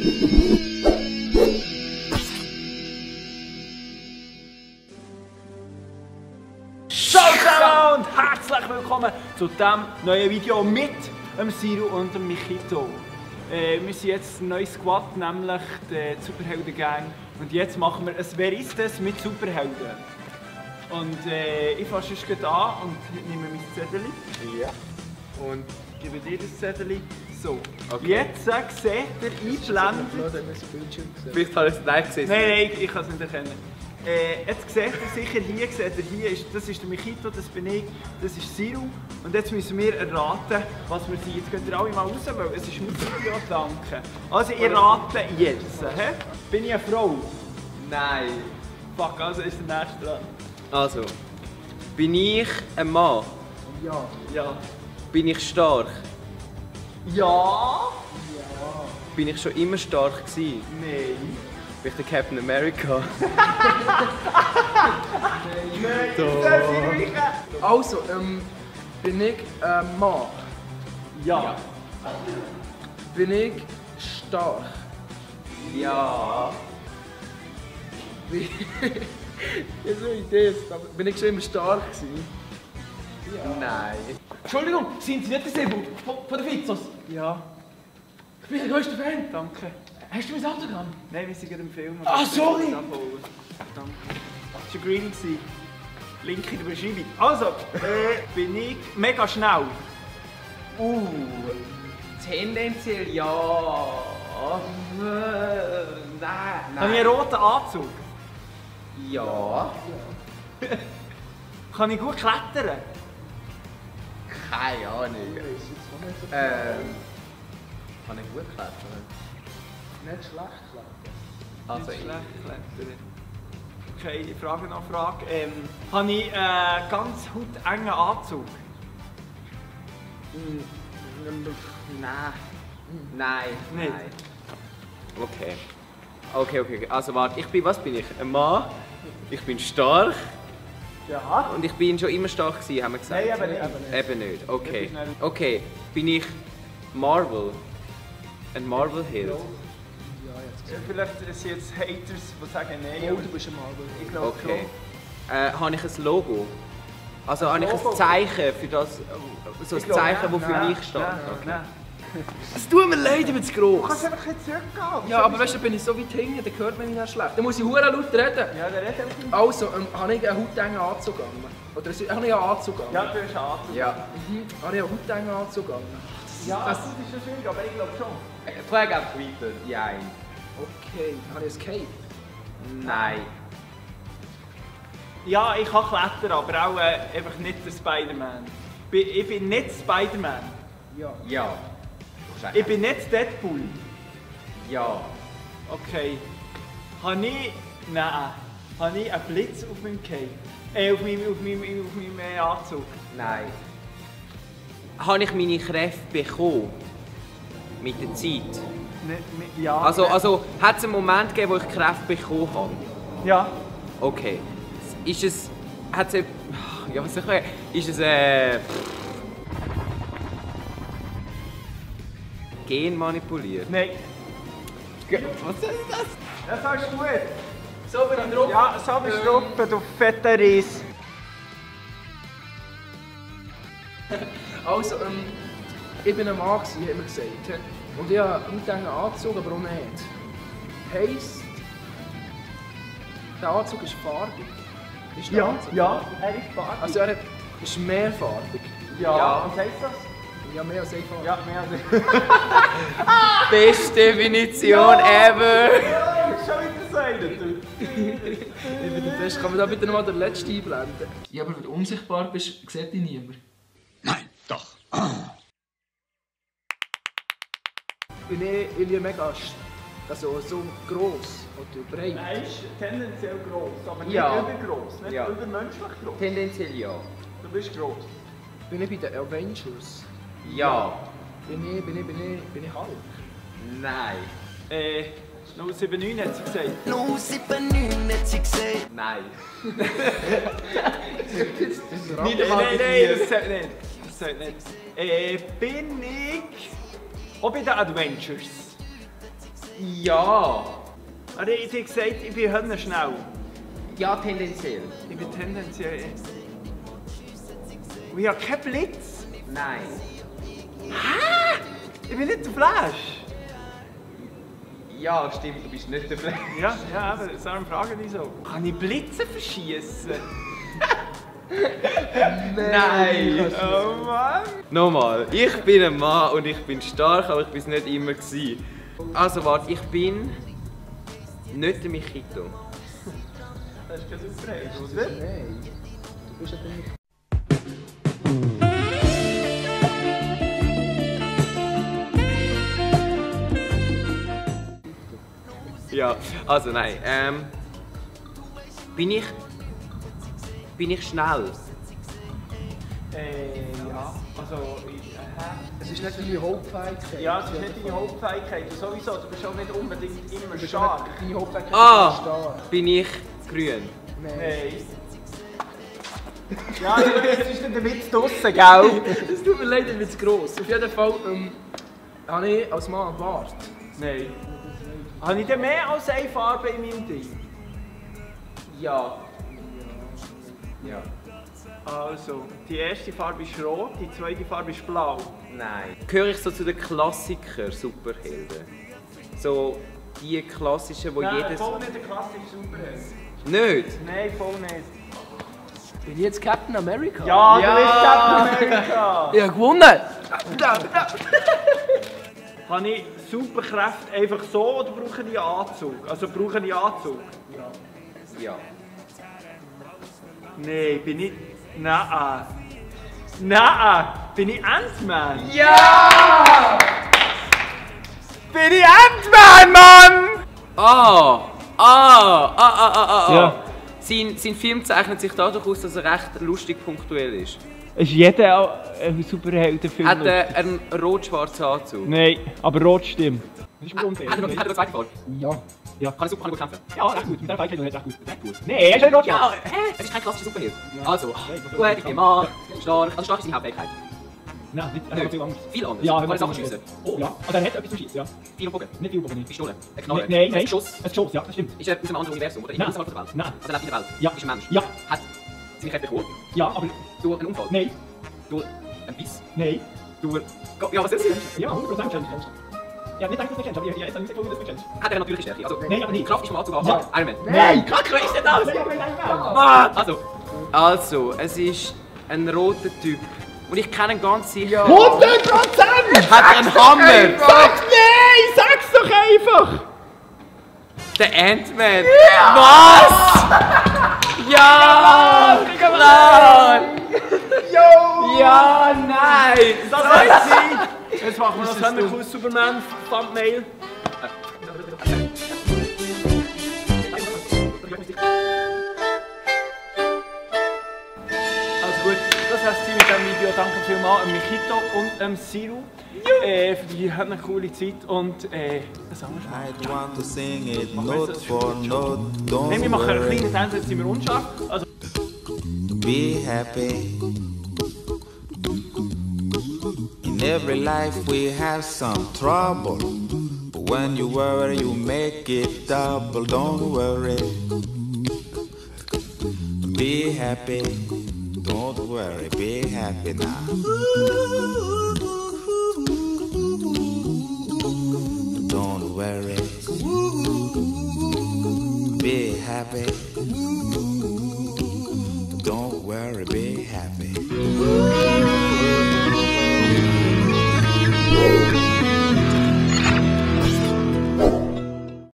Ciao und herzlich willkommen zu diesem neuen Video mit dem Siru und dem Michito. Wir sind jetzt ein neues Squad, nämlich die Superhelden-Gang. Und jetzt machen wir ein «Wer ist das?» mit Superhelden. Und ich fange sonst gleich an und nehme mein Zettel. Ja. Und gebe dir das Zettel. So, Okay. jetzt seht ihr eingeblendet. Vielleicht habe ich es nicht gesehen. Nein, ich kann es nicht erkennen. Jetzt seht ihr sicher hier ist, das ist der Michito, das bin ich, das ist Siru. Und jetzt müssen wir erraten, was wir sind. Jetzt könnt ihr alle mal raus, weil es ist mein Video, danke. Also ihr ratet jetzt. Hä? Bin ich eine Frau? Nein. Fuck, also ist der nächste dran. Also, bin ich ein Mann? Ja. Ja. Bin ich stark? Ja? Bin ich schon immer stark gewesen? Nein. Bin ich der Captain America? Nein. Also, bin ich ein Mann? Ja. Bin ich stark? Ja. Wie? Ich habe so eine Idee. Bin ich schon immer stark gewesen? Nein. Entschuldigung, sind Sie nicht der Sibu von den Vizos? Ja. Ich bin der größte Fan. Danke. Hast du mein Autogramm? Nein, wir sind gerade im Film. Ah, sorry! Danke. Das war ein Green. Link in der Beschreibung. Also, bin ich mega schnell? Tendenziell ja. Nein. Habe ich einen roten Anzug? Ja. Kann ich gut klettern? Keine Ahnung. Kann ich gut klettern? Nicht schlecht, glaube Also Nicht schlecht klettern. Okay, Frage nach Frage. Habe ich einen ganz hautengen Anzug? Nein. Nein. Nicht? Nein. Okay. Also warte, was bin ich? Ein Mann, ich bin stark Ja. und ich bin schon immer stark gewesen, haben wir gesagt? Nein, aber nicht. Eben nicht, okay. Etwas schnell. Okay, bin ich Marvel? Ein Marvel-Held? Vielleicht sind jetzt Haters, die sagen nein. Oh, du bist ein Marvel. Ich glaube Okay. Habe ich ein Logo? Also habe ich ein Zeichen für das, so ein Ich glaube, Zeichen, das für nein, mich steht? nein, Okay. nein. Es tut mir leid, ich bin zu Du kannst gross. einfach nicht zurückgehen. Ja, aber weißt du, bin ich so weit hinten, dann hört man mich nicht schlecht. Dann muss ich hure laut reden. Ja, der redet einfach nicht. Also, habe ich einen hautengen Anzug an? Oder habe ich einen Anzug an? Ja, du hast einen Anzug. Ja. Habe ich einen hautengen Anzug an? Ja, das ist schon schwierig, aber ich glaube schon. Frage einfach weiter. Ja. Okay, habe ich ein Cape? Nein. Ja, ich kann klettern, aber auch einfach nicht der Spider-Man. Ich bin nicht Spider-Man. Ja. Ja. Ich bin nicht Deadpool. Ja. Okay. Habe ich... Nein. Habe ich einen Blitz auf meinem Cape? Auf meinem Anzug? Nein. Habe ich meine Kräfte bekommen? Mit der Zeit? Ja. Also hat es einen Moment gegeben, wo ich Kräfte bekommen habe? Ja. Okay. Ist es... Hat es... Ja, was soll ich sagen? Ist es genmanipuliert? Nein. Was ist das? Das sagst du gut. So bin ich drauf. Ja, so bist du drauf, du fetter Reis. Also, ich bin ein Mann, hat man gesagt. Und ich habe einen hautengen Anzug, aber auch nicht. Heisst, der Anzug ist farbig. Ist der Anzug farbig? Er ist farbig. Also er ist mehrfarbig. Ja. Was heisst das? Ja, mehr als einfach. Ja, mehr als Beste Definition ever! Schon wieder sagen, du. Ich bin der Beste. Kann man da bitte nochmal den letzten einblenden? Ja, aber wenn du unsichtbar bist, sieht dich niemand. Nein, doch. Bin ich mega also so gross oder breit? Er ist tendenziell gross, aber nicht Ja. übergross, nicht Ja. übermenschlich gross. Tendenziell ja. Du bist gross. Bin ich bei den Avengers? Ja. Bin ich Hulk? Nein. 079 hat sie gesagt. 079 hat sie gesagt. Nein. Nein, das zählt nicht. Das zählt nicht. Bin ich auch bei den Adventures? Ja. Aber ich habe gesagt, ich bin höher schnell. Ja, tendenziell. Ich bin tendenziell... Und ich habe keinen Blitz. Nein. Hä? Ich bin nicht der Flash. Ja, stimmt, du bist nicht der Flash. Ja, aber darum fragen die so. Kann ich Blitze verschießen? Nein! Oh Mann! Nochmal, ich bin ein Mann und ich bin stark, aber ich bin es nicht immer gewesen. Also warte, ich bin nicht der Michito. Das ist kein Superheld, oder? Nein. Du bist ja nicht. Ja, also nein. Bin ich schnell? Ja. Also, Es ist nicht deine Hauptfähigkeit. ja, es ist nicht deine Hauptfähigkeit. Und sowieso, du bist auch nicht unbedingt immer Du bist stark. nicht deine Hauptfähigkeit. Ah! ist stark. Bin ich grün? Nein. Nein. Ja, jetzt ist der Witz draussen, gell? Es tut mir leid, ich bin zu gross. Auf jeden Fall habe ich als Mann einen Bart. Nein. Habe ich denn mehr als eine Farbe in meinem Ding? Ja. Ja. Also, die erste Farbe ist rot, die zweite Farbe ist blau. Nein. Gehöre ich so zu den Klassiker-Superhelden? So die klassischen, wo jedes... voll nicht der klassische Superheld. Nicht? Nein, voll nicht. Bin ich jetzt Captain America? Ja, Ja. du bist Captain America! Ich habe gewonnen! Habe ich Superkräfte einfach so oder brauche ich einen Anzug? Also brauche ich einen Anzug? Ja. Nein, bin ich... Nein. Nein! Bin ich Ant-Man? Ja! Bin ich Ant-Man, Mann! Ja. Sein Film zeichnet sich dadurch aus, dass er recht lustig punktuell ist. Ist jeder ein Superheldenfilm? Hat er einen rot-schwarzen Anzug? Nein, aber rot stimmt. Das ist mir unfair. Hat er noch eine zweite Farbe? Ja. Kann er gut kämpfen? Ja, recht gut. Mit der Fähigkeit ist recht gut. Nein, er ist nicht rot. Ja, es ist kein klassischer Superheld. Also, gut, ich bin Mann, stark. Also stark ist seine Hauptfähigkeit. Nein, nicht. Er Nicht. hat viel anders. Viel anders. Ja, Kann er Sachen schiessen? Oh, ja. Also er hat etwas zum Schießen, ja. Viel Bogen. Nicht viel Bogen. Pistole. Eine Knarre. Nein, Ein Schuss. Ein Schuss, ja, das stimmt. Ist er aus einem anderen Universum oder Nein. außerhalb der Welt? Nein. Also er lebt in der Welt? Ja. Ist ein Mensch? Ja. Hat seine Kräfte bekommen? Ja, aber... Durch einen Unfall? Nein. Durch einen Biss? Nein. Durch... Ja, was ist es? Ja, 100% kennst du. Ja, nicht eigentlich, dass du kennst, aber ich habe jetzt nicht gefunden, dass du kennst. Hat er eine natürliche Stärke? Also, Nein, aber die nicht. Kraft ist vom Anzug an. Ja. Iron Man. Nein! Kacke, ist denn das? Nein, nein. Also, es ist ein roter Typ. Und ich kenne ihn ganz sicher. 100%! Hat er einen Hammer? Sag nein! Sag's doch einfach! Der Ant-Man. Was? Ja! Klar! Yo! Ja, nein! Das heißt sie! Jetzt machen wir noch so einen coolen Superman-Thumbnail. Also gut, das heißt sie mit diesem Video. Danke vielmals an Michito und Siru für die eine coole Zeit und das andere Mal. I'd want to sing it note for note, Nein, wir don't machen einen worry, kleinen Tanz, jetzt sind wir unscharf. Also, be happy. In every life we have some trouble, but when you worry you make it double, don't worry. Be happy, don't worry, be happy now. Don't worry, be happy. Don't worry, be happy.